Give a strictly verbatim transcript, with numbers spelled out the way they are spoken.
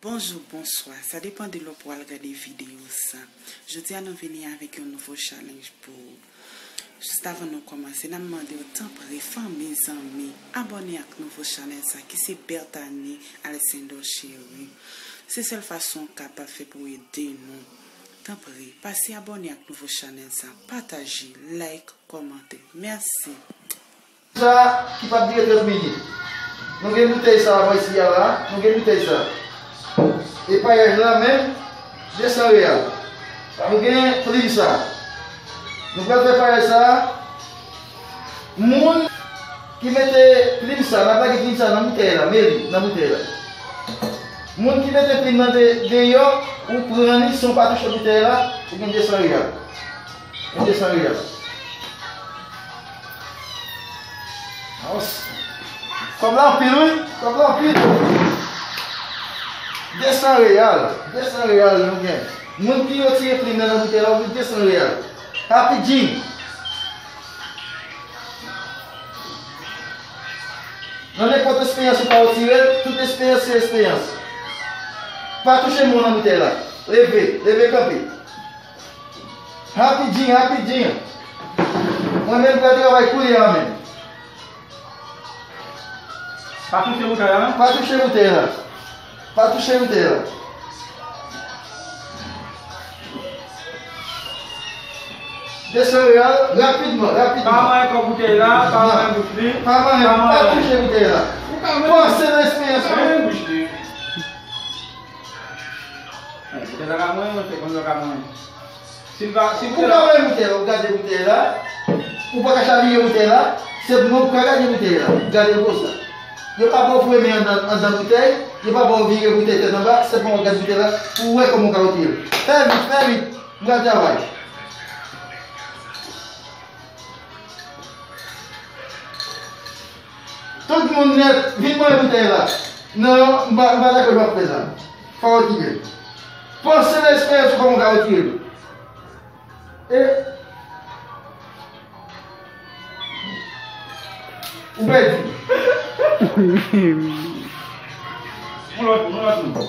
Bonjou, bonswa, sa depann de lè w pral gade videyo sa. Jodi a nou vini avèk yon nouvo challenge pou ou. Jis avan nou kòmanse, n ap mande w tanpri, fanmi, zanmi, abòne ak nouvo chanèl sa ki se Berthanie Alcindor Cherie. Se sèl fason w kapab fè pou w ede nou. Tanpri, pase abòne ak nouvo chanèl sa, pataje, like, kòmante. Mèsi. Sa ki p ap dire trant minit. Nou gen boutèy sa a bò isi a la, nou gen boutèy sa. E payaj la menm, de san reyal. Nou gen plim sa. Nou pral fè payaj sa. Moun ki mete plim sa, n ap lage plim sa nan boutèy la, men li nan boutèy la. Moun ki mete plim nan de, deyò, ou pran li san w pa touche boutèy la, ou gen de san reyal. Gen de san reyal. Kòb la anpil, wi. Kòb la anpil. De san reyal. De san reyal nou gen. Moun ki retire plim nan nan boutèy la, ou gen de san reyal. Rapidin. Nan nenpòt esperyans ou ka retire, tout esperyans se esperyans. Pa touche moun nan boutèy la. Leve, leve kanpe. Rapidin, rapidin. Mwen menm pral travay kounye a menm. Pa touche boutèy la, non? Pa touche boutèy la. Pa touche boutèy la. De san reyal, rapidman, rapidman. Pa manyen kòb boutèy la, pa manyen bouch li. Pa manyen, pa touche boutèy la. Panse nan esperyans ou. Pa manyen bouch li. Boutèy la ka manyen, mwen fè konn yo ka manyen. Si l pa, si boutèy la. Ou pa wè boutèy la, ou gade boutèy la, ou pa ka chavire boutèy la, se mwen ou ka gade boutèy la, ou gade l konsa. Yo pa ba w fremen anndan, anndan boutèy, yo pa ba w vire boutèy tèt anba, sèlman w ap gade boutèy la pou w wè kòman w ka retire l. Fè vit, fè vit, m pral travay. Tout moun nèt, vin mwen boutèy la. Non, m pa, m pa dakò, m ap fè sa. Fò w retire l. Panse nan esperyans ou kòman w ka retire l. E ou pèdi. Yon lòt, yon lòt moun.